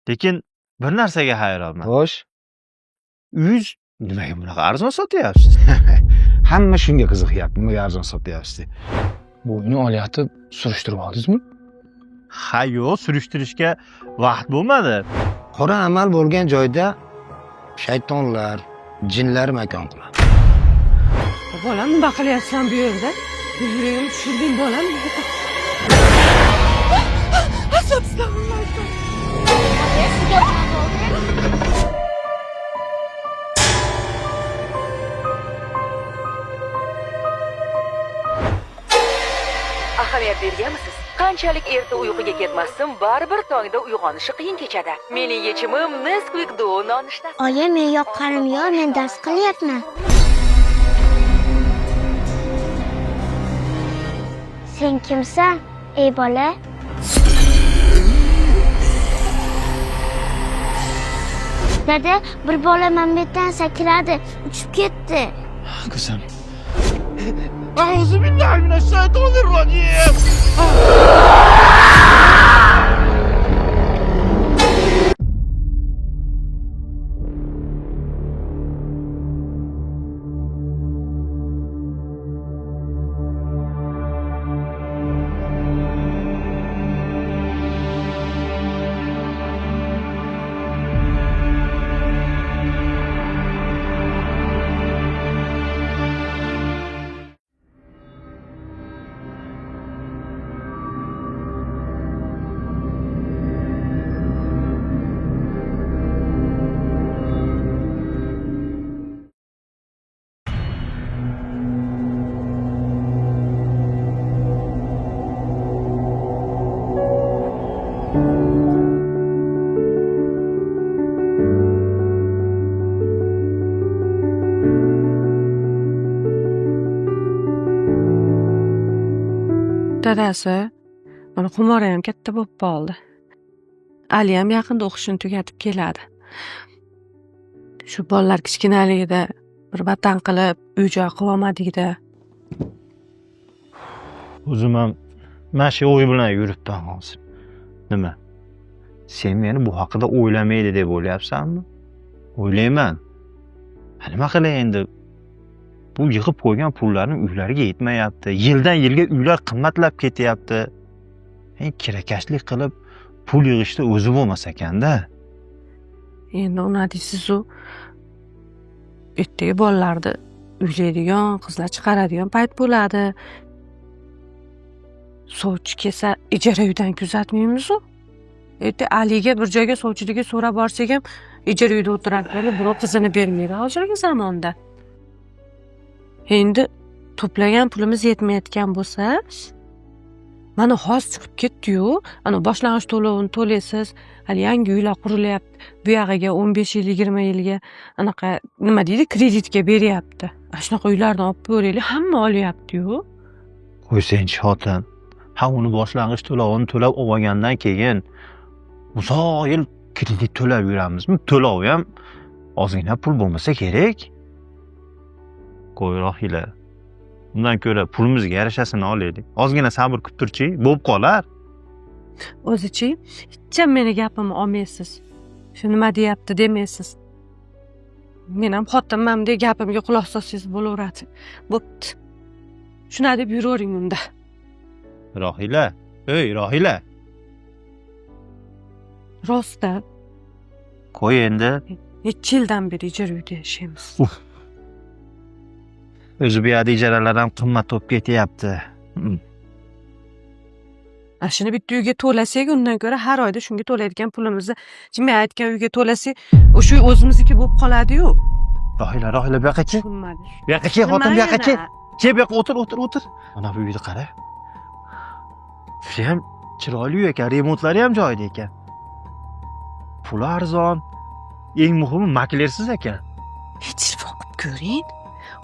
Lekin bir narsaga hayronman. Xo'sh. Uyingiz nimaga bunaqa arzon sotyapsiz? Hamma shunga qiziqyapti. Nimaga arzon sotyapsiz deb. Bu uyni olyapti, surishtirib oldingizmi? Ha, yo'q, surishtirishga vaqt bo'lmadi. Qora amal bo'lgan joyda shaytonlar, jinlar makon qiladi. Bolam, nima qilyapsan bu yerda? Yuragimni tushirding, bolam. Ahamiyat berganmisiz? Qanchalik erta uyquga ketmasin, baribir tongda uyg'onishi qiyin kechadi. Mening yechimim Nesquik Duo nonushtasi. Oyi, men yoqqanim yo'q, men dars qilyapman. Sen kimsan, ey bola? Dada, bir bola mana sakradi, uchib ketdi. Qizim. Auzu billahi minash-shaytonir-rojim. Dadasi, mana Xumora ham katta bo'lib qoldi. Ali ham yaqinda o'qishini tugatib keladi. Shu bolalar kichkinaligida bir vatan qilib, uy joy qilib olmadikda. O'zim ham mana shu o'y bilan yuribman hozir. Nima? Sen meni bu haqida o'ylamaydi deb o'ylayapsanmi? O'ylayman. Ha, nima qilay endi? Bu yig'ib qo'ygan pullarim uylariga yetmayapti. Yildan yilga uylar qimmatlab ketyapti. Kirakashlik qilib pul yig'ishda o'zi bo'lmas ekanda. Endi uni deysiz-u, ertaga bolalarni uylaydigan, qizlar chiqaradigan payt bo'ladi. Sovchi kelsa ijara uydan kuzatmaymiz-u. Erta Aliga bir joyga sovchilikka so'rab borsak ham ijara uyda o'tiradi, birov qizini bermaydi hozirgi zamonda. Endi to'plagan pulimiz yetmayotgan bo'lsa, mana hozir chiqib ketdi-yu, ana boshlang'ich to'lovini to'laysiz, hali yangi uylar qurilyapti, bu yog'iga 15 yil, 20 yilga anaqa nima deydi, kreditga beryapti. Ana shunaqa uylardan olib ko'raylik, hamma olyapti-yu. Qo'ysangchi xotin. Ha, uni boshlang'ich to'lovini to'lab olgandan keyin uzoq yil kredit to'lab yuramizmi? To'lovi ham ozgina pul bo'lmasa kerak. Qo'y, Rohila. Undan ko'ra pulimizga yarashasini olaylik. Ozgina sabr qilib turchi, bo'lib qolar. O'zichi, hecham meni gapimni olmaysiz. Shu nima deyapti demaysiz. Men ham xotinman deb gapimga quloq solsangiz bo'laveradi. Bo'pti. Shuna deb yuravering unda. Rohila, ey Rohila. Rostda. Qo'y endi. Necha yildan beri ijara uyda yashaymiz. Uf. O'zi bu yerda ijaralar ham qimmat bo'lib ketyapti. Ana shuni bitta uyga to'lasak, undan ko'ra har oyda shunga to'laydigan pulimizni men aytgan uyga to'lasak, o'sha uy o'zimizniki bo'lib qoladi-yu. Rohila, Rohila, bu yoqqa kel. Tushunmadim. Bu yoqqa kel, xotin, bu yoqqa kel. Nima yana? Kel, bu yoqqa o'tir, o'tir, o'tir. Mana bu uyni qara. Shu ham chiroyli uy ekan, remontlari ham joyida ekan. Puli arzon. Eng muhimi maklersiz ekan. Hech telefon qilib ko'ring.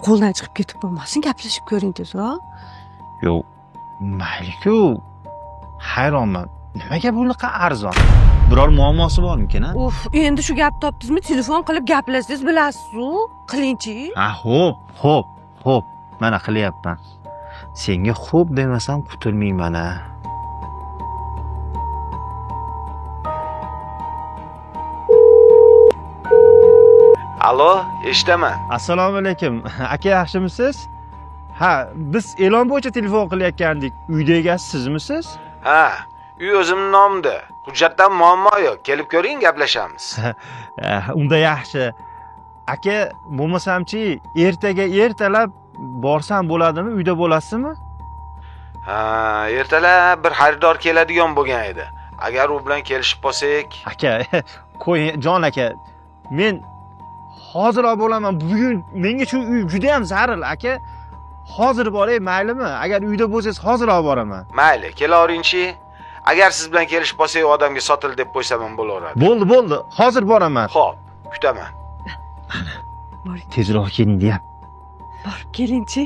Qo'ldan chiqib ketib bo'lmasin, gaplashib ko'ring tezroq. Yo'q, mayli-ku. Hayronman. Nimaga bunaqa arzon? Biror muammosi bormikin, a? Uf, endi shu gap topdingizmi? Telefon qilib gaplashsangiz bilasiz-u. Qilingchi. Ha, xo'p, xo'p, xo'p. Mana qilyapman. Senga xo'p demasam qutulmayman, a. Allo, eshitaman. Assalomu alaykum. Aka, yaxshimisiz? Ha, biz e'lon bo'yicha telefon qilayotgandik. Uyda egasi sizmisiz? Ha, uy o'zimning nomimda. Hujjatdan muammo yo'q. Kelib ko'ring, gaplashamiz. Unda yaxshi. Aka, bo'lmasamchi, ertaga ertalab borsam bo'ladimi? Uyda bo'lasizmi? Ha, ertalab bir xaridor keladigan bo'lgan edi. Agar u bilan kelishib qolsak, Aka, qo'ying, jon aka. Men hozir olib bo'laman. Bugun menga shu uy juda ham zarur, aka. Hozir boray, maylimi? Agar uyda bo'lsangiz, hozir olib boraman. Mayli, kelaveringchi. Agar siz bilan kelishib qolsak, u odamga sotil deb qo'ysam ham bo'laveradi. Bo'ldi, bo'ldi. Hozir boraman. Xo'p, kutaman. Tezroq keling deyapti. Borib kelingchi.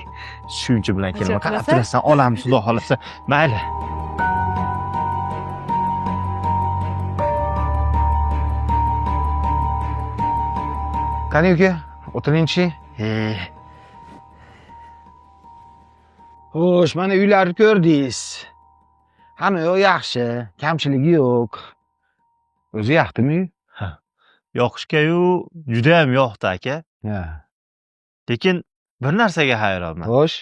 Shuncha bilan kelaman. Qancha Qarab qilasan? turasan, olamiz, xudo xohlasa. Mayli. Qani uka, o'tiringchi. Xo'sh, mana uylarni ko'rdingiz. Hamma yoq yaxshi, kamchiligi yo'q. O'zi yoqdimi uy? Yoqishga-yu juda ham yoqdi, aka. Ha. Lekin bir narsaga hayronman. Xo'sh.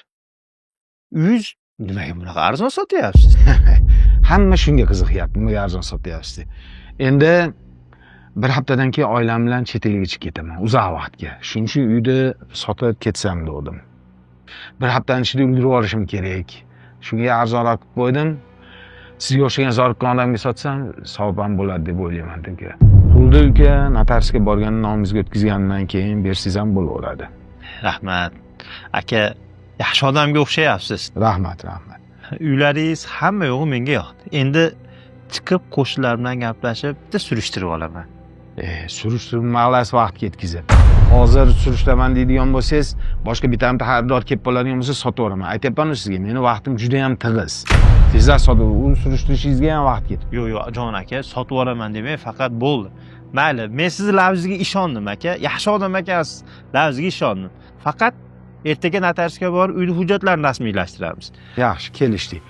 Uyingiz nimaga bunaqa arzon sotyapsiz? Hamma shunga qiziqyapti, nimaga arzon sotyapsiz deb. Endi bir haftadan keyin oilam bilan chet elga chiqib ketaman, uzoq vaqtga. Shuning uchun uyni sotib ketsam dedim. Bir haftaning ichida ulgurib olishim kerak. Shunga arzonroq qilib qo'ydim. Sizga o'xshagan zoriqqan odamga sotsam, savob ham bo'ladi deb o'ylayman, uka. Pulni uka notariusga borganda nomingizga o'tkazgandan keyin bersangiz ham bo'laveradi. Rahmat. Aka, yaxshi odamga o'xshayapsiz. Rahmat, rahmat. Uylaringiz hamma yo'g'i menga yoqdi. Endi chiqib qo'shnilar bilan gaplashib, bitta surishtirib olaman. Surishtirib mag'las vaqt ketkazib. Hozir surishtiraman deydigan bo'lsangiz, boshqa bitta xaridor kelib qoladigan bo'lsa, sotaveraman. Aytyapman-ku sizga, meni vaqtim juda ham tig'iz. Tezroq sotib, u surishtirishingizga ham vaqt ketadi. Yo'q, yo'q, jon aka, sotib yuboraman demang, faqat bo'ldi. Mayli, men sizni lafzingizga ishondim aka. Yaxshi odam ekansiz, lafzingizga ishondim. Faqat ertaga notariusga borib uyni hujjatlarini rasmiylashtiramiz. Yaxshi, kelishdik.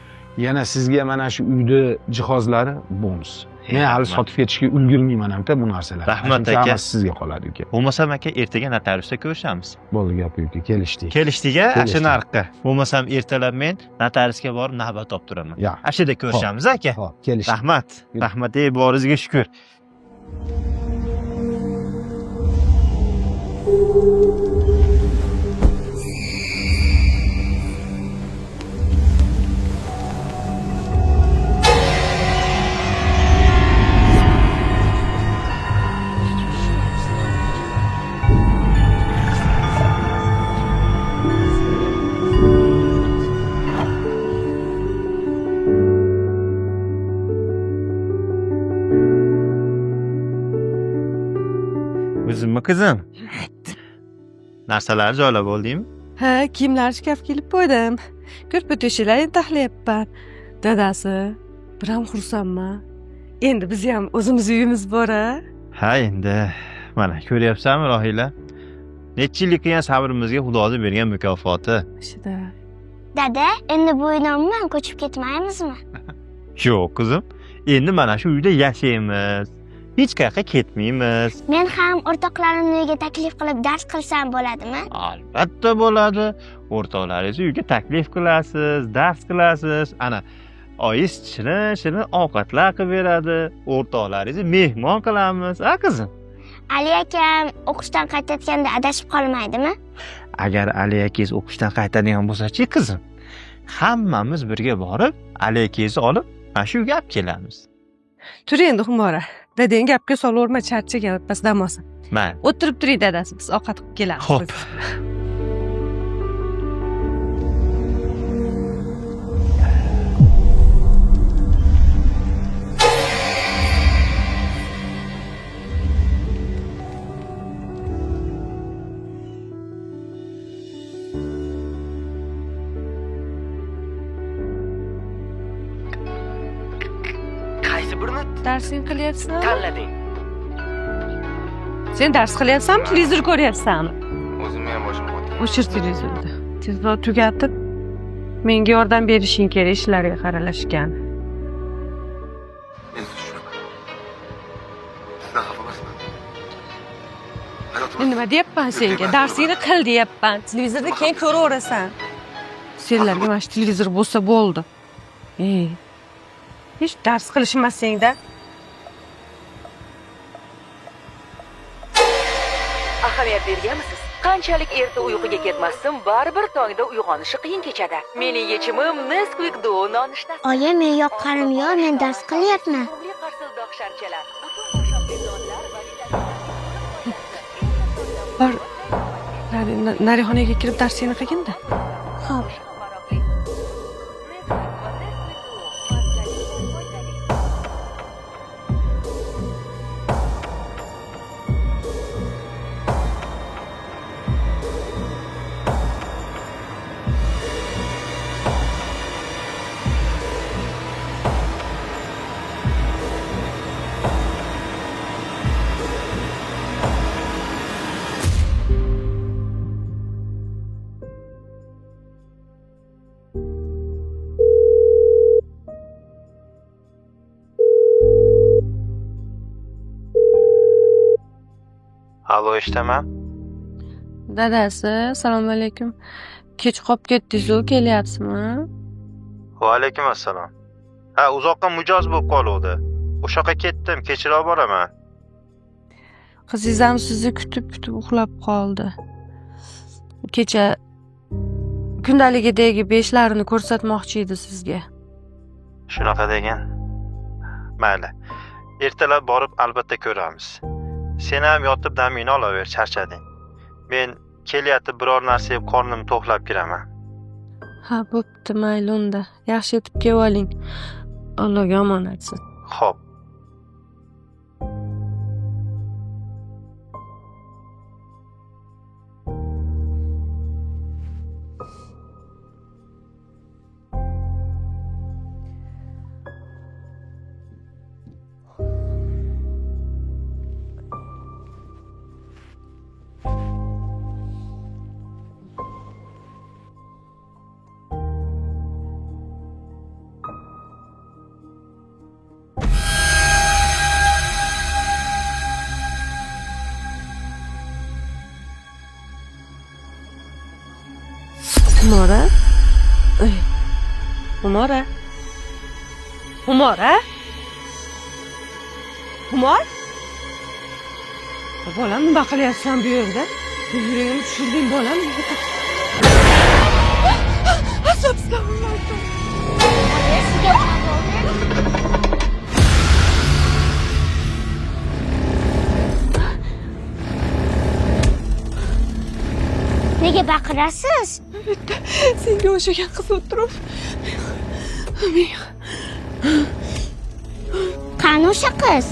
Yana sizga mana shu uyni jihozlari bonus. Men hali sotib ketishga ulgurmayman hamda bu narsalar. Rahmat aka. Hammasi sizga qoladi uka. Bo'lmasam aka, ertaga notariusda ko'rishamiz. Bo'ldi gap uka, kelishdik. Kelishdik a, Kelishdik. shu narxga. Bo'lmasam ertalab men notariusga borib navbat olib turaman. Yaxshi. Ana yerda ko'rishamiz aka. Xo'p, kelishdik. Rahmat. Rahmat, ey boringizga shukur. O'zimmi qizim? Narsalarni joylab oldingmi? Ha, kiyimlarni shkafga ilib qo'ydim. Ko'rpa to'shaklarni taxlayapman. Dadasi, biram xursandman. Endi biz ham o'zimiz uyimiz bor-a. Ha, endi mana ko'ryapsanmi, Rohila? Necha yillik qilgan sabrimizga Xudoning bergan mukofoti. Shida. Dada, endi bu uydan umuman ko'chib ketmaymizmi? Yo'q, qizim. Endi mana shu uyda yashaymiz. Hech qayerga ketmaymiz. Men ham o'rtoqlarimni uyga taklif qilib dars qilsam bo'ladimi? Albatta bo'ladi. O'rtoqlaringizni uyga taklif qilasiz, dars qilasiz. Ana oyingiz shirin-shirin ovqatlar qilib beradi. O'rtoqlaringizni mehmon qilamiz, a qizim? Ali akam o'qishdan qaytayotganda adashib qolmaydimi? Agar Ali akangiz o'qishdan qaytadigan bo'lsa-chi, qizim, hammamiz birga borib, Ali akangizni olib, mana shu uyga olib kelamiz. Tur endi Xumora. Dadang gapga solaverma, charchagan, birpas dam olsin. Mayli. O'tirib turing dadasi, biz ovqat qilib kelamiz. Xo'p. Qaysi birini Darsing qilyapsanmi? tanlading? Sen dars qilyapsanmi, televizor ko'ryapsanmi? O'zimni ham boshim qotdi. O'chir televizorni. Tezroq tugatib, menga yordam berishing kerak ishlarga qaralashgan. Men sizni tushunaman. Sizdan xafa emasman. Hayot Nima deyapman senga? Darsingni qil deyapman. Televizorda keyin ko'raverasan. Senlarga mana shu televizor bo'lsa bo'ldi. Ey. Hech dars qilishmas senda. Ahamiyat berganmisiz? Qanchalik erta uyquga ketmasdim, baribir tongda uyg'onishi qiyin kechadi. Mening yechimim Nesquik Duo nonushtasi. Oyi, men yoqqanim yo'q, men dars qilyapman. Tuxumli qarsildoq sharchalar, butun boshoqli nonlar va Bor. Narixonaga kirib darsingni qilgin-da. Xo'p. Alo, eshitaman. Dadasi, assalomu alaykum. Kech qolib ketdingiz-ku, kelyapsizmi? Va alaykum assalom. Ha, uzoqqa mijoz bo'lib qoluvdi. O'sha yoqqa ketdim, kechroq boraman. Qizingiz ham sizni kutib-kutib uxlab qoldi. Kecha kundaligidagi beshlarini ko'rsatmoqchi edi sizga. Shunaqa degan. Mayli. Ertalab borib albatta ko'ramiz. Sen ham yotib damingni olaver, charchading. Men kelyapti biror narsa yeb qornim to'xlab kiraman. Ha, bo'pti, mayli unda. Yaxshi yetib kelib oling. Allohga omonatsiz. Xo'p. Humora? Ey. Humora? Humora? Humor? Bolam, nima qilyapsan bu yerda? Yuragimni tushirding, bolam. Sizga nima bo'ldi? Nega baqirasiz? Senga o'xshagan qiz o'tirib. Qani o'sha qiz?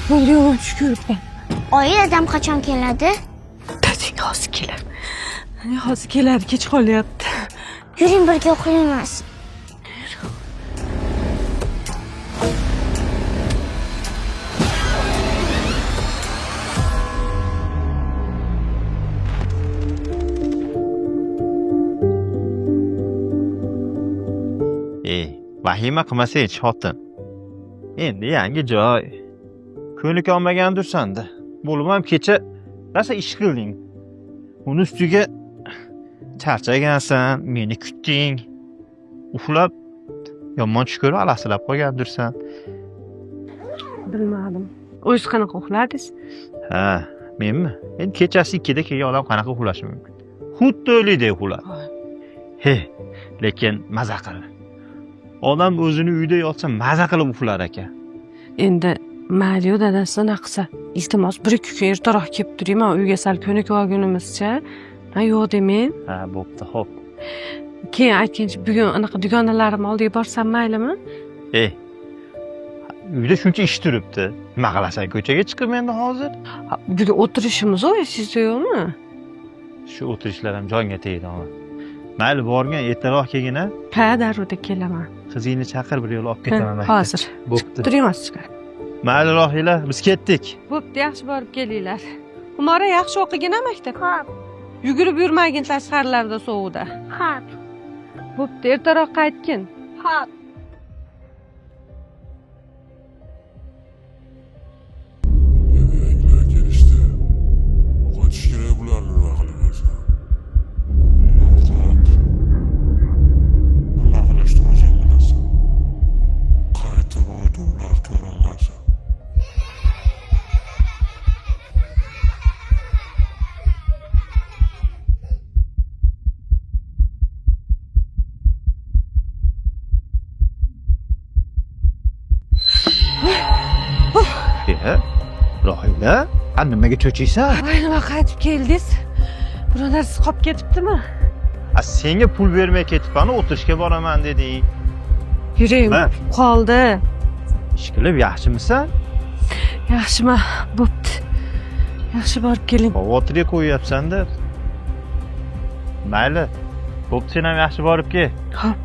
Bo'ldi, yomon tush ko'ribman. Oyi, dadam qachon keladi? Dadang hozir keladi. Hozir keladi, kech qolyapti. Yuring, birga uxlaymiz. Ey, vahima qilmasang, xotin. Endi yangi joy. Ko'nik olmagandirsan-da. Bo'lib ham kecha rosa ish qilding. Uni ustiga charchagansan, meni kutding. Uxlab yomon tush ko'rib alasirab qolgandirsan. Bilmadim. O'zingiz qanaqa uxladingiz? Ha, menmi? Endi kechasi 2da kelgan odam qanaqa uxlashi mumkin? Xuddi o'likdek uxladi. He, lekin maza qildi. Odam o'zini uyda yotsa maza qilib uxlar ekan. Endi mayli dadasi, naqsa. Iltimos, 1-2 kun ertaroq kelib turing, men uyga sal ko'nikib olgunimizcha. Ha, yo'q demang. Ha, bo'pti, xo'p. Keyin aytgancha, bugun anaqa dugonalarim oldiga borsam maylimi? Ey, uyda shuncha ish turibdi. Nima qilasan ko'chaga chiqib endi hozir? Ha, bugun o'tirishimiz u esingizda yo'qmi? Shu o'tirishlar ham jonga tegdi. Mayli, borgin, ertaroq kelgin a. Ha, darrovda kelaman. Qizingni chaqir, bir yo'l olib ketaman maktabga. Hozir. Bo'pti. Turing hozir. Mayli, Rohila, biz ketdik. Bo'pti, yaxshi borib kelinglar. Humora, yaxshi o'qigin a maktabda. Xo'p. Yugurib yurmagin tashqarilarda sovuqda. Xo'p. Bo'pti, ertaroq qaytgin. Xo'p. Yana yangilar kelishdi. Rohila, ha nimaga cho'chiysan? Voy, nima qaytib keldingiz? Biror narsa qolib ketibdimi? A senga pul bermay ketibman, o'tirishga boraman deding. Yuragim Ha. qoldi. Ishqilib yaxshimisan? Yaxshimi? Bo'pti. Yaxshi borib keling. Xavotirga qo'yyapsan-da. Mayli. Bo'pti, sen ham yaxshi borib kel. Xo'p.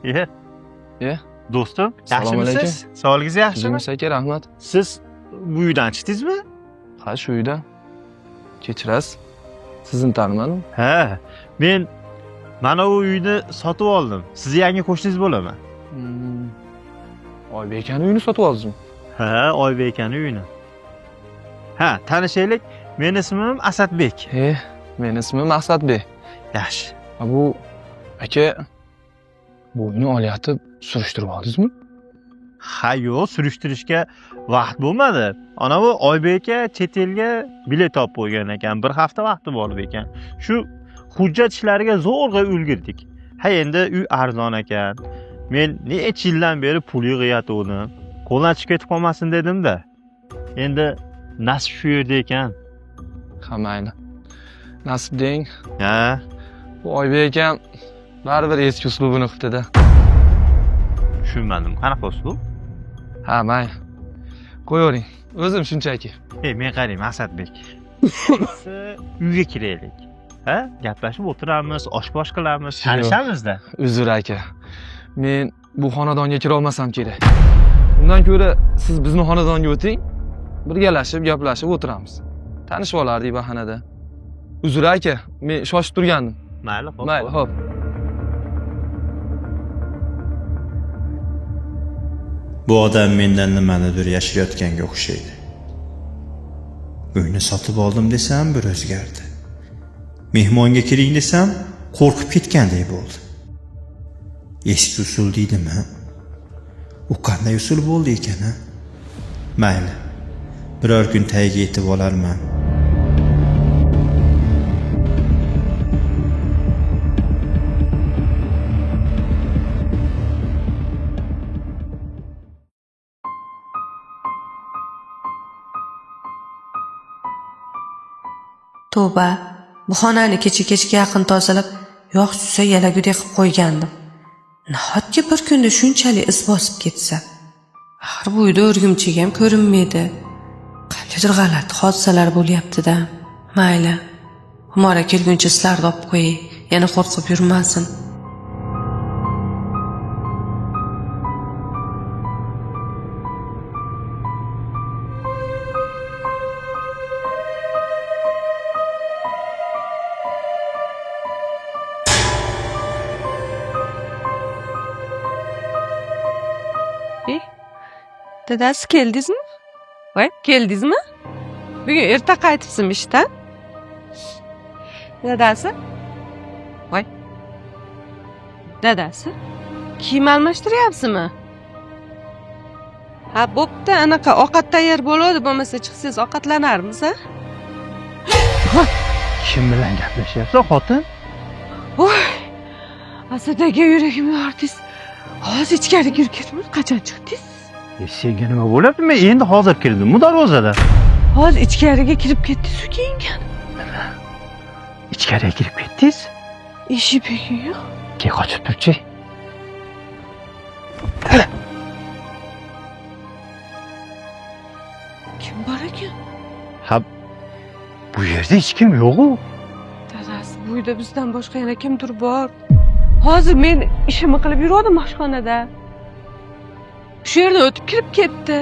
Ye. Ye. Do'stim, Assalomu yaxshimisiz? Sog'ligingiz yaxshimi? Tuzukmisiz aka, rahmat. Siz bu uydan chiqdingizmi? Ha, shu uydan. Kechirasiz. Sizni tanimadim. Ha, men mana u uyni sotib oldim. Sizni yangi qo'shningiz bo'laman. Oybek akani uyini sotib oldingizmi? Ha, Oybek akani uyini. Ha, tanishaylik. Meni ismim Asadbek. Meni ismim Maqsadbek. Yaxshi. Ha, bu aka bu uyni olyapti, surishtirib oldingizmi? Ha, yo'q, surishtirishga vaqt bo'lmadi. Ana bu Oybek aka chet elga bilet olib qo'ygan ekan. Bir hafta vaqti bor ekan. Shu hujjat ishlariga zo'rg'a ulgurdik. Ha, endi uy arzon ekan. Men necha yildan beri pul yig'ayotgandim. Qo'ldan chiqib ketib qolmasin dedim-da. Endi nasib shu yerda ekan. Ha, mayli. Nasib deng. Ha, Bu Oybek akam baribir eski uslubini qilibdi-da. tushunmadim. Qanaqa uslub? Ha, mayli. Qo'yavering. O'zim shunchaki. Men qarang, Maqsadbek. Uyga kiraylik. Ha, gaplashib o'tiramiz, osh-bosh qilamiz, tanishamiz-da. Uzr aka. Men bu xonadonga kira olmasam kerak. Undan ko'ra siz bizni xonadonga o'ting, birgalashib gaplashib o'tiramiz. Tanishib olardik bahanada. Uzr aka, men shoshib turgandim. Mayli, xo'p. Mayli, xo'p. Bu odam mendan nimanidir yashirayotganga o'xshaydi. Uyni sotib oldim desam bir o'zgardi. Mehmonga kiring desam qo'rqib ketgandek bo'ldi. Eski usul deydimi? U qanday usul bo'ldi ekan, a? Mayli. Biror kun tagiga yetib olarman. Tavba, bu xonani kecha kechga yaqin tozalab, yog' tushsa yalagudek qilib qo'ygandim. Nahotki bir kunda shunchalik iz bosib ketsa? Axir bu uyda o'rgimchak ham ko'rinmaydi. Qandaydir g'alati hodisalar bo'lyapti-da. Mayli. Xumora kelguncha sizlarni olib qo'yay, yana qo'rqib yurmasin. Dadasi keldingizmi? Voy, keldingizmi? Bugun erta qaytibsizmi ishdan? Dadasi? Voy. Dadasi? Kiyim almashtiryapsizmi? Ha, bo'pti, anaqa ovqat tayyor bo'ladi, bo'lmasa chiqsangiz ovqatlanarmiz, a? Kim bilan gaplashyapsan, xotin? Voy! Asad aka, yuragimni yordingiz. Hozir ichkari kirib ketmadi, qachon chiqdingiz? Senga nima bo'lyapti? Men endi hozir kirdim bu darvozadan. Hozir ichkariga kirib ketdingiz-ku kiyingan. Nima? Ichkariga kirib ketdingiz? Eshik bekin yo'q. Kel, qochib turchi. Kim bor ekan? Ha, bu yerda hech kim yo'q-u. Dadasi, bu uyda bizdan boshqa yana kimdir bor. Hozir men ishimni qilib yurgandim oshxonada. Shu yerdan o'tib kirib ketdi.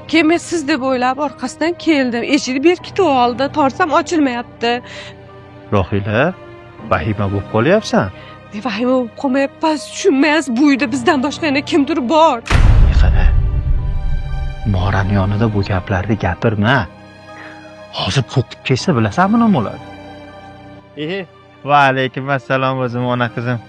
Keyin men siz deb o'ylab orqasidan keldim. Eshikni berkitib oldi, torsam ochilmayapti. Rohila, vahima bo'lib qolyapsan. Vahima bo'lib qolmayapman, tushunmayapsiz, bu uyda bizdan boshqa yana kimdir bor. Qara. Morani yonida bu gaplarni gapirma. Hozir qo'rqib ketsa bilasanmi nima bo'ladi? Va alaykum assalom o'zim ona qizim.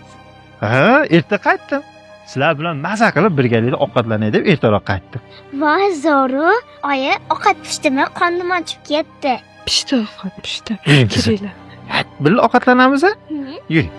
Ha, erta qaytdim. Sizlar bilan maza qilib birgalikda ovqatlanay deb ertaroq qaytdim. Voy zo'ru, oyi, ovqat pishdimi? Qornim ochib ketdi. Pishdi, ovqat pishdi. Yuring qizim. Kiringlar. Birga ovqatlanamiz a? Yuring.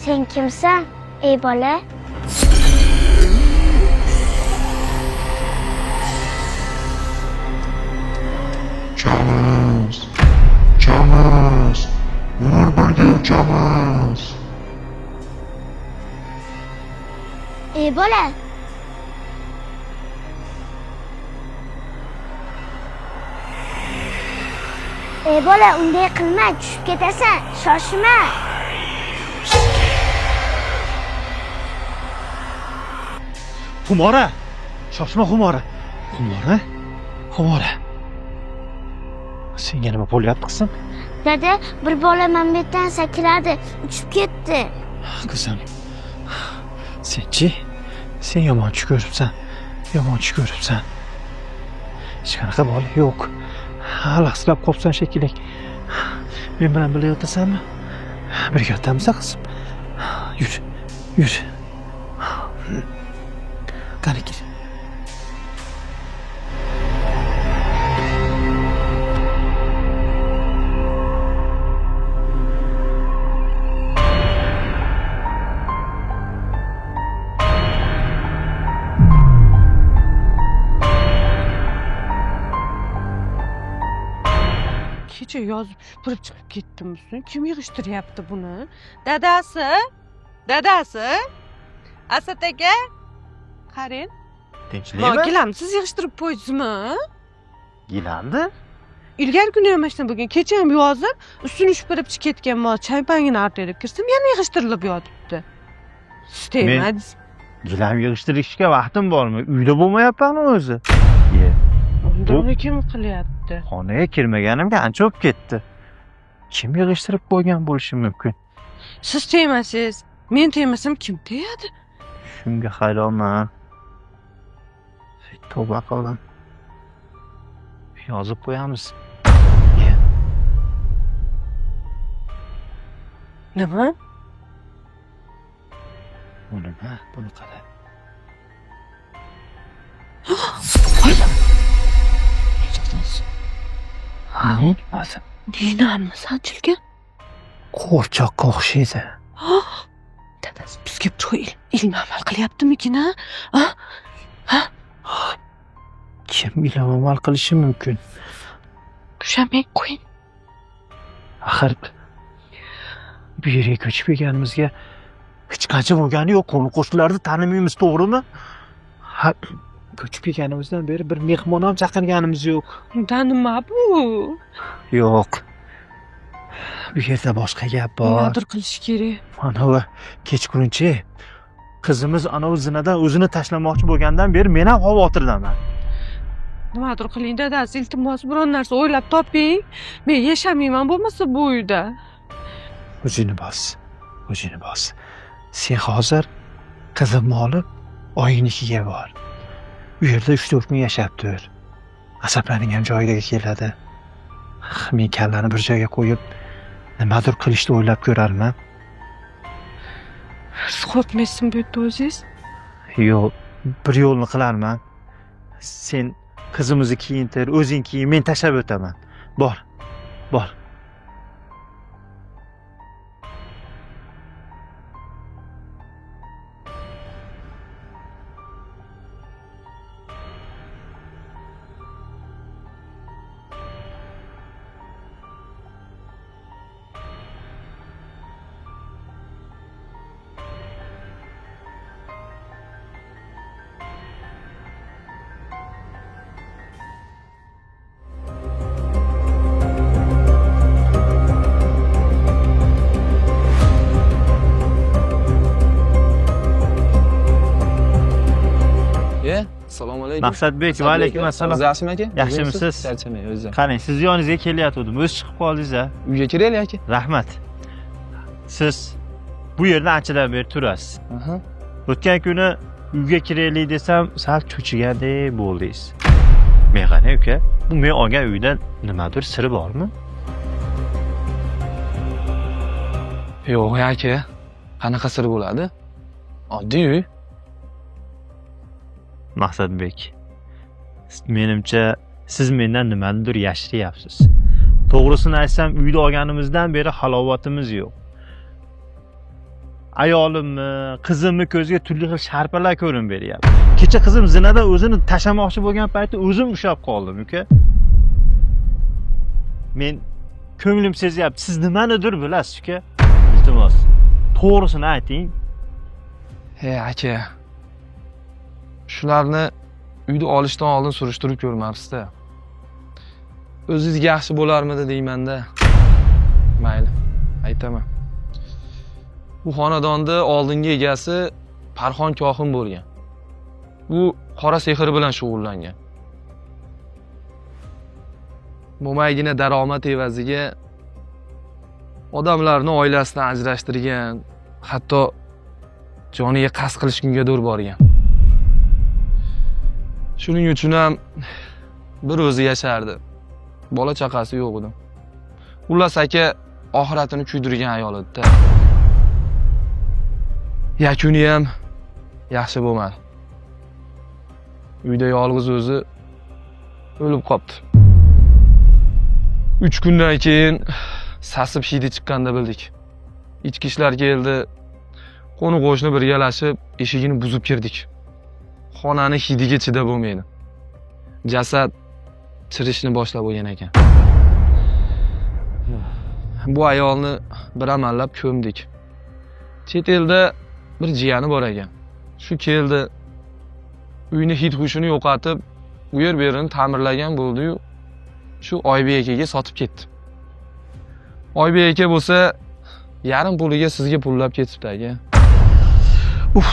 Sen kimsan, ey bola? Uchamiz, uchamiz, umr birga uchamiz. Ey bola! Ey bola, unday qilma, tushib ketasan, shoshma. Xumora! Shoshma Xumora. Xumora? Xumora. Senga nima bo'lyapti qizim? Dada, bir bola mana bu yerdan sakradi, uchib ketdi. Qizim. Sen-chi? Sen yomon tush ko'ribsan. Yomon tush ko'ribsan. Hech qanaqa bola yo'q. Alahsirab qolibsan shekilli. Men bilan birga yotasanmi? Birga yotamiz qizim. Yur, yur. Qani kel. Kecha yozib supurib chiqib ketdim ustini. Kim yig'ishtiryapti buni? Dadasi, dadasi, Asad aka, qarang. Tinchlikmi? Gilamni siz yig'ishtirib qo'ydingizmi? Gilamni? Ilgari kuni ham mana shunday bo'lgan. Kecha ham yozib, ustini supurib chiqib ketganman. Chaypangini artib kirsam, yana yig'ishtirilib yotibdi. Siz tegmadingiz. Gilam yig'ishtirishga vaqtim bormi? Uyda bo'lmayapman o'zi. Ye. Unda uni kim qilyapti? Xonaga kirmaganimga ancha bo'lib ketdi. Kim yig'ishtirib qo'ygan bo'lishi mumkin? Siz tegmasangiz, men tegmasam kim tegadi? Shunga hayronman. Tavba qildim. Yozib qo'yamiz. Nima? Bu nima? Buni qara. Ha, hozir. Ninami sanchilgan? Qo'rchoqqa o'xshaydi. Dadasi bizga birov ilm amal qilyaptimikin, a? Ha? Kim ilm amal qilishi mumkin? Ushamang, qo'ying. Axir bu yerga ko'chib kelganimizga hech qancha bo'lgani yo'q. Qo'ni-qo'shnilarni tanimaymiz, to'g'rimi? Ha, ko'chib kelganimizdan beri bir mehmon ham chaqirganimiz yo'q. Unda nima bu? Yo'q. Bu yerda boshqa gap bor. Nimadir qilish kerak. Anavi kechqurunchi qizimiz anavi zinadan o'zini tashlamoqchi bo'lgandan beri men ham xavotirdaman. Nimadir qiling dadasi, iltimos, biron narsa o'ylab toping. Men yashamayman bo'lmasa bu uyda. O'zingni bos. O'zingni bos. Sen hozir qizimni olib oyingnikiga bor. U yerda 3-4 kun yashab tur. Asablaring ham joyiga keladi. Men kallani bir joyga qo'yib nimadir qilishni o'ylab ko'rarman. Siz qo'rqmaysizmi bu yerda o'zingiz? Yo'q, bir yo'lni qilarman. Sen qizimizni kiyintir, o'zing kiyin, men tashlab o'taman. Bor, bor. Assalomu alaykum. Maqsadbek, va alaykum assalom. Yaxshimi aka? Yaxshimisiz? Charchamang o'zi. Qarang, siz yoningizga kelayotgandim, o'zi chiqib qoldingiz a. Uyga kiraylik aka. Rahmat. Siz bu yerda anchadan beri turasiz. Aha. O'tgan kuni uyga kiraylik desam, sal cho'chigandek bo'ldingiz. Men qarang uka, bu men olgan uyda nimadir siri bormi? Yo'q aka. Qanaqa sir bo'ladi? Oddiy uy. Maqsadbek, menimcha siz mendan nimanidir yashiryapsiz. To'g'risini aytsam, uyda olganimizdan beri halovatimiz yo'q. Ayolimni, qizimni ko'ziga turli xil sharpalar ko'rinib beryapti. Kecha qizim zinada o'zini tashlamoqchi bo'lgan paytda o'zim ushlab qoldim, uka. Men ko'nglim sezyapti, siz nimanidir bilasiz, uka. Iltimos, to'g'risini ayting. Hey aka. Shularni uyda olishdan oldin surishtirib ko'rmabsiz-da. O'zingizga yaxshi bo'larmidi deyman-da. Mayli, aytaman. Bu xonadonda oldingi egasi Parxon kohin bo'lgan. U qora sehr bilan shug'ullangan. Mo'maygina daromad evaziga odamlarni oilasidan ajrashtirgan, hatto joniga qasd qilish kungadir borgan. Shuning uchun ham bir o'zi yashardi. Bola chaqasi yo'q edi. Xullas aka, oxiratini kuydirgan ayol edi-da. Yakuni ham yaxshi bo'lmadi. Uyda yolg'iz o'zi o'lib qopti. 3 kundan keyin sasib hidi chiqqanda bildik. Ichki ishlar keldi. Qo'ni qo'shni birgalashib eshigini buzib kirdik. Xonani hidiga chidab bo'lmaydi. Jasad chirishni boshlab bo'lgan ekan. Bu ayolni bir amallab ko'mdik. Chet elda bir jiyani bor ekan. Shu keldi. Uyni hid hushini yo'qotib, u yer bu yerini ta'mirlagan bo'ldi-yu, shu Oybek akaga sotib ketdi. Oybek aka bo'lsa, yarim puliga sizga pullab ketibdi aka. Uf,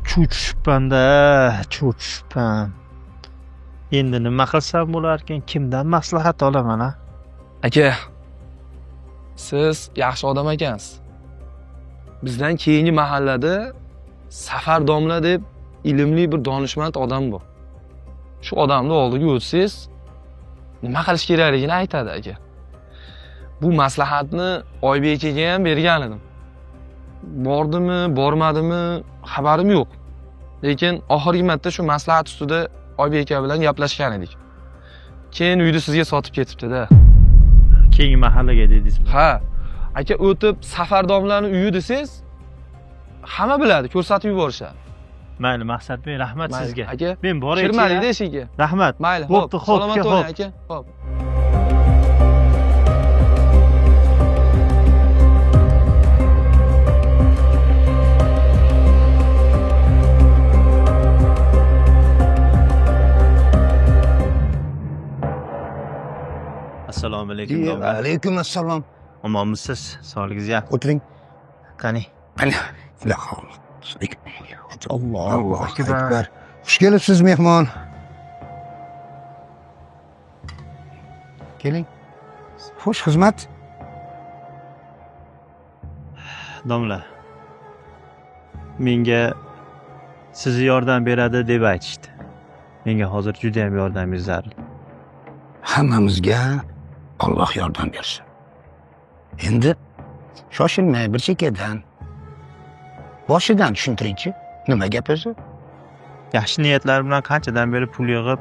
cho'chishibman-da, cho'chishibman. Endi nima qilsam bo'larkan, kimdan maslahat olaman a? Aka, siz yaxshi odam ekansiz. Bizdan keyingi mahallada Safar domla deb ilmli bir donishmand odam bor. Shu odamni oldiga o'tsangiz, nima qilish kerakligini aytadi aka. Bu maslahatni Oybek akaga ham bergan edim. Bordimi, bormadimi xabarim yo'q. Lekin oxirgi marta shu maslahat ustida Oybek aka bilan gaplashgan edik. Keyin uyni sizga sotib ketibdi-da. Keyingi mahallaga dedingizmi? Ha. Aka o'tib Safar domlani uyi desangiz, hamma biladi, ko'rsatib yuborishadi. Mayli Maqsadbek, rahmat sizga. Aka, men boraychi. Kirmadingda eshikka. Rahmat. Mayli, xo'p, xo'p, salomat bo'ling aka. Xo'p. Assalomu alaykum. Va alaykum assalom. Omonmisiz? Sog'ligingiz yaxshi? O'tiring. Qani? Qani. Allohu akbar. Xush kelibsiz mehmon. Keling. Xush xizmat. Domla, menga sizni yordam beradi deb aytishdi. Menga hozir juda ham yordamingiz zarur. Hammamizga Alloh yordam bersin. Endi shoshilmay bir chekkadan boshidan tushuntiringchi, nima gap o'zi? Yaxshi niyatlar bilan qanchadan beri pul yig'ib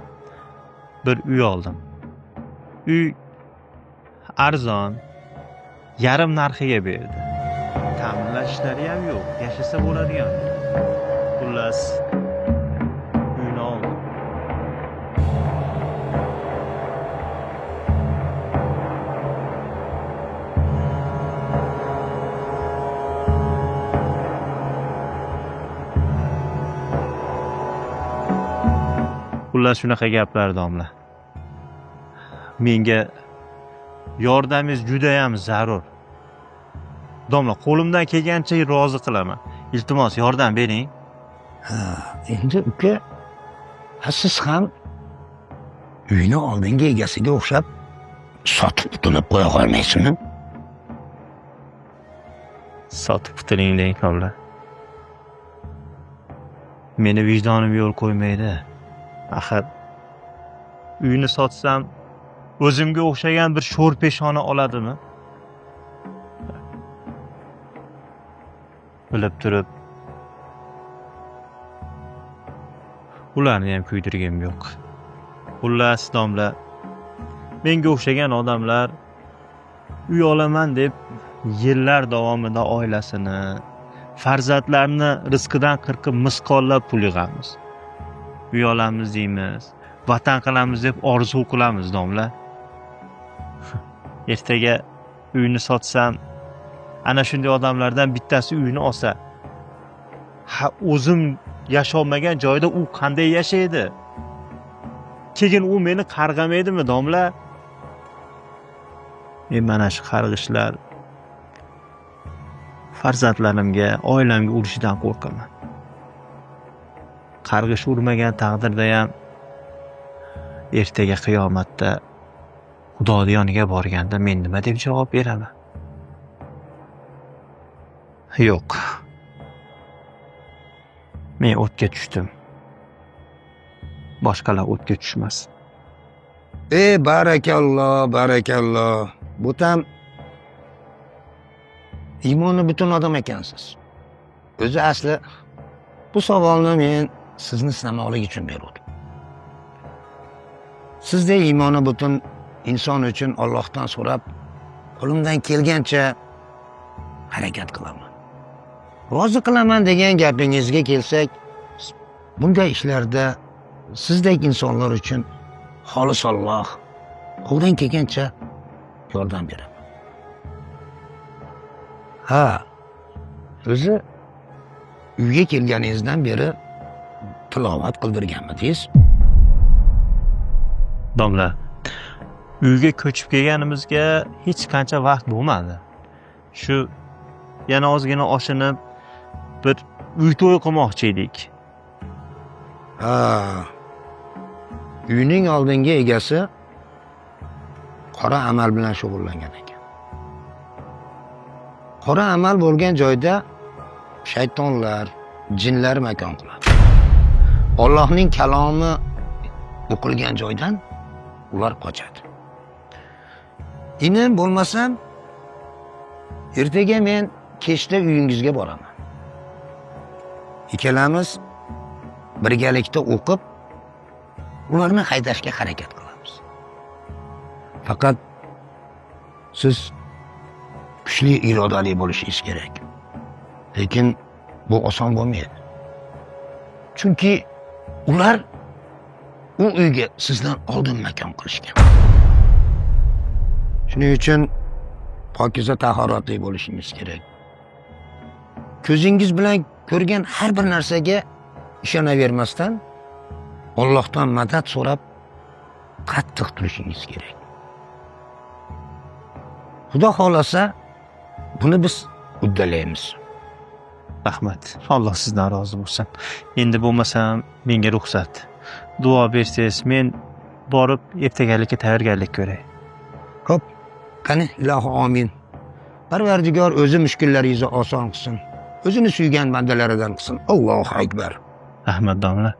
bir uy oldim. Uy arzon, yarim narxiga berdi. Ta'mirlash ishlari ham yo'q, yashasa bo'ladigan. Xullas, uyni oldim. Xullas shunaqa gaplar domla. Menga yordamingiz juda ham zarur. Domla, qo'limdan kelgancha rozi qilaman. Iltimos, yordam bering. Ha, endi uka Ha, siz ham uyni oldingi egasiga o'xshab sotib qutulib qo'ya qolmaysizmi? Sotib qutuling deng, domla. Meni vijdonim yo'l qo'ymaydi. Axir uyni sotsam o'zimga o'xshagan bir sho'r peshona oladimi? Bilib turib ularni ham kuydirgim yo'q. Xullas, domla, menga o'xshagan odamlar uy olaman deb yillar davomida oilasini, farzandlarini rizqidan qirqib misqollab pul yig'amiz. Uy olamiz deymiz, vatan qilamiz deb orzu qilamiz, domla. Ertaga uyni sotsam, ana shunday odamlardan bittasi uyni olsa, ha, o'zim yasholmagan joyda u qanday yashaydi? Keyin u meni qarg'amaydimi, domla? Men mana shu qarg'ishlar farzandlarimga, oilamga urishidan qo'rqaman. Qarg'ish urmagan taqdirda ham ertaga qiyomatda Xudo yoniga borganda men nima deb javob beraman? Yo'q. Men o'tga tushdim. Boshqalar o'tga tushmas. Ey, barakallo, barakallo. Bu tam iymoni butun odam ekansiz. O'zi asli bu savolni men sizni sinamoqlik uchun berdim. Sizdek iymoni butun inson uchun Allohdan so'rab, qo'limdan kelgancha harakat qilaman. Rozi qilaman degan gapingizga kelsak, bunday ishlarda sizdek insonlar uchun xolis Alloh qo'ldan kelgancha yordam beraman. Ha, o'zi uyga kelganingizdan beri tilovat qildirganmidingiz? Domla, uyga ko'chib kelganimizga hech qancha vaqt bo'lmadi. Shu yana ozgina oshinib bir uy to'y qilmoqchi edik. Ha, uyning oldingi egasi qora amal bilan shug'ullangan ekan. Qora amal bo'lgan joyda shaytonlar, jinlar makon qiladi. Allohning kalomi o'qilgan joydan ular qochadi. Inim bo'lmasam ertaga men kechda uyingizga boraman. Ikkalamiz birgalikda o'qib, ularni haydashga harakat qilamiz. Faqat siz kuchli irodali bo'lishingiz kerak. Lekin bu oson bo'lmaydi. Chunki ular u uyga sizdan oldin makon qilishgan. Shuning uchun pokiza tahoratli bo'lishingiz kerak. Ko'zingiz bilan ko'rgan har bir narsaga ishonavermasdan Allohdan madad so'rab qattiq turishingiz kerak. Xudo xolasa buni biz uddalaymiz. Rahmat. Alloh sizdan rozi bo'lsin. Endi bo'lmasam menga ruxsat. Duo bersangiz, men borib ertagalikka tayyorgarlik ko'ray. Xo'p, qani ilohi amin. Parvardigor o'zi mushkullaringizni oson qilsin. O'zini suygan bandalaridan qilsin. Allohu akbar. Rahmat domla.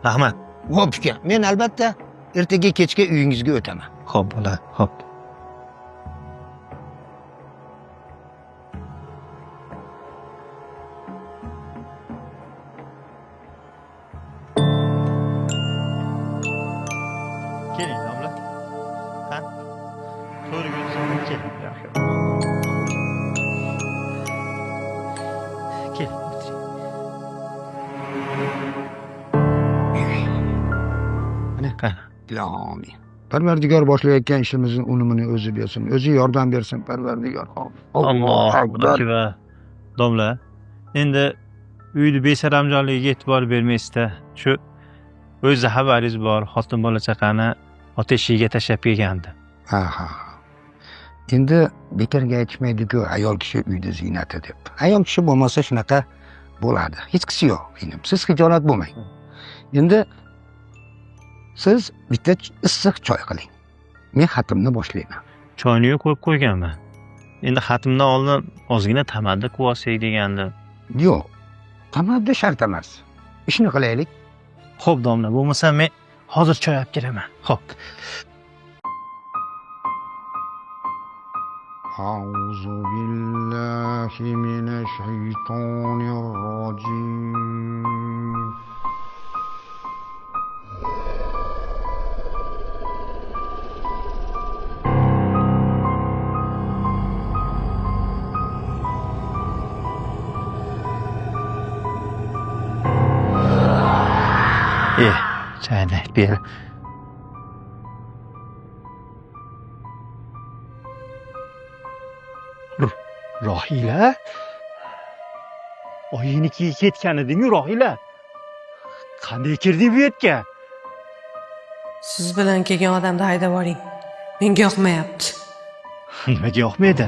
Rahmat. Xo'p, uka, men albatta ertaga kechga uyingizga o'taman. Xo'p, bo'ladi. Xo'p. Keling domla. Qani? To'g'ri yursin, kel. Kel, o'tiring. Mana Qani? ilohi amin. Parvardigor boshlayotgan ishimizning unumini o'zi bersin, o'zi yordam bersin Parvardigor. Allohu akbar. Domla, endi uyni besaramjonligiga e'tibor bermaysizda. Shu o'zi xabaringiz bor, xotin bola chaqani ota eshigiga tashlab kelgandi. Ha, ha. Endi bekorga aytishmaydi-ku, ayol kishi uyda ziynati deb. Ayol kishi bo'lmasa shunaqa Bo'ladi. Hechqisi yo'q inim. Siz xijolat bo'lmang. Endi siz bitta issiq choy qiling. Men xatimni boshlayman. Choyni qo'yib qo'yganman. Endi xatimdan oldin ozgina tamaddi qilib olsak degandim. Yo'q. Tamaddi shart emas. Ishni qilaylik. Xo'p, domla, bo'lmasa men hozir choy olib kelaman. Xo'p. A'udhu billahi minash shaytonir rojim. Chayni ber. Rohila? Oyinikiga ketgan eding-ku, Rohila. Qanday kirding bu yerga? Siz bilan kelgan odamni haydab yuboring. Menga yoqmayapti. Nimaga yoqmaydi?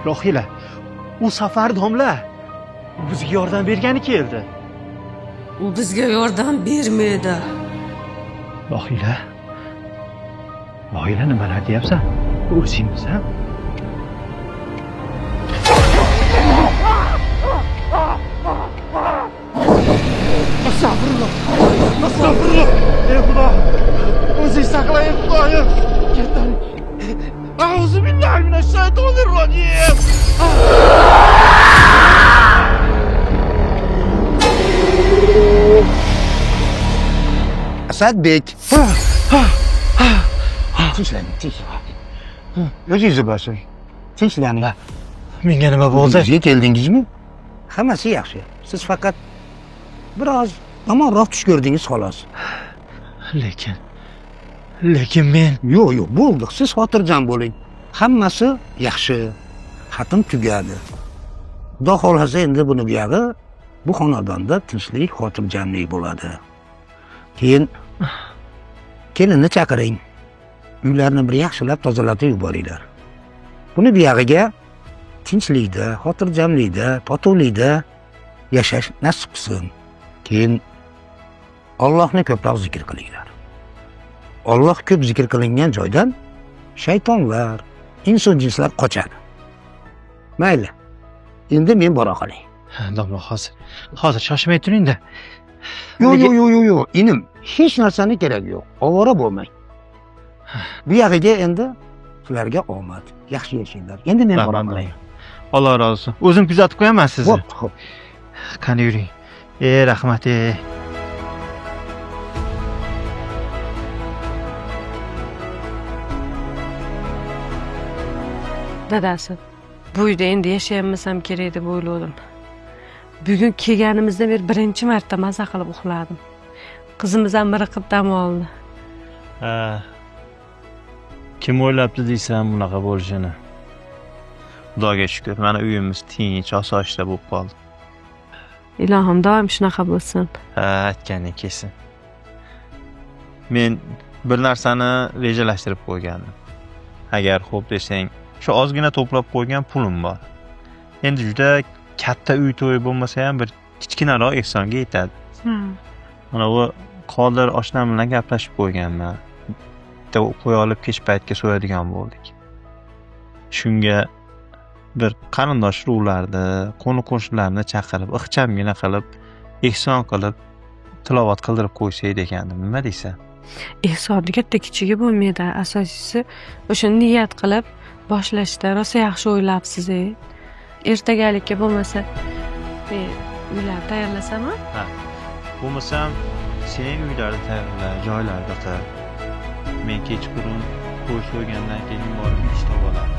Rohila, u Safar domla. U bizga yordam bergani keldi. U bizga yordam bermaydi. Rohila. Rohila, nimalar deyapsan? O'zingmisan? Astag'firulloh. Astag'firulloh. Ey Xudo. O'zing saqla, ey Xudoyim. Ketdim. A'uzu billahi minash shaytonir rojim. Asadbek. Tinchlaning, tinchlaning. O'zingizni bosing. Tinchlaning. Menga nima bo'ldi? Uyingizga keldingizmi? Hammasi yaxshi. Siz faqat biroz yomonroq tush ko'rdingiz xolos. Lekin men Yo'q, yo'q, bo'ldi. Siz xotirjam bo'ling. Hammasi yaxshi. Xatim tugadi. Xudo xohlasa endi buni buyog'i bu xonadonda tinchlik, xotirjamlik bo'ladi. Keyin kelinni chaqiring. Uylarni bir yaxshilab tozalatib yuboringlar. Buni buyog'iga tinchlikda, xotirjamlikda, totuvlikda yashash nasib qilsin. Keyin Allohni ko'proq zikr qilinglar. Alloh ko'p zikr qilingan joydan shaytonlar, inson jinslar qochadi. Mayli. Endi men bora qolay. Domla, hozir shoshmay turing-da. Yo'q, yo'q, yo'q, yo'q, inim, hech narsani keragi yo'q. Ovora bo'lmang. Bu yog'iga endi sizlarga omad. Yaxshi yashanglar. Endi men bora qolay. Alloh rozi bo'lsin. O'zim kuzatib qo'yaman sizni. Xo'p, xo'p. Qani yuring. Rahmat. Dadasi, bu uyda endi yashayolmasam kerak deb o'yladim. Bugun kelganimizdan beri birinchi marta maza qilib uxladim. Qizimiz ham miriqib dam oldi. Kim o'ylabdi deysan bunaqa bo'lishini? Xudoga shukr, mana uyimiz tinch, osoyishta bo'lib qoldi. Ilohim doim shunaqa bo'lsin. Ha, aytganing kelsin. Men bir narsani rejalashtirib qo'ygandim. Agar xo'p desang, shu ozgina to'plab qo'ygan pulim bor. Endi juda katta uy to'yi bo'lmasa ham bir kichkinaroq ehsonga yetadi. Mana bu Qodir oshnam bilan gaplashib qo'yganman. Bitta qo'y olib kech paytga so'yadigan bo'ldik. Shunga bir qarindosh urug'larni, qo'ni-qo'shnilarni chaqirib, ixchamgina qilib, ehson qilib, tilovat qildirib qo'ysak degandim. Nima deysan? Ehsonni katta kichigi bo'lmaydi. Asosiysi o'sha niyat qilib boshlashda rosa yaxshi o'ylabsiz. Ertagalikka bo'lmasa uylar tayyorlasam-a? Ha. Bo'lmasam sen uylarni tayyorla, joylarni qil. Men kechqurun qo'y so'ygandan keyin borib ish topaman.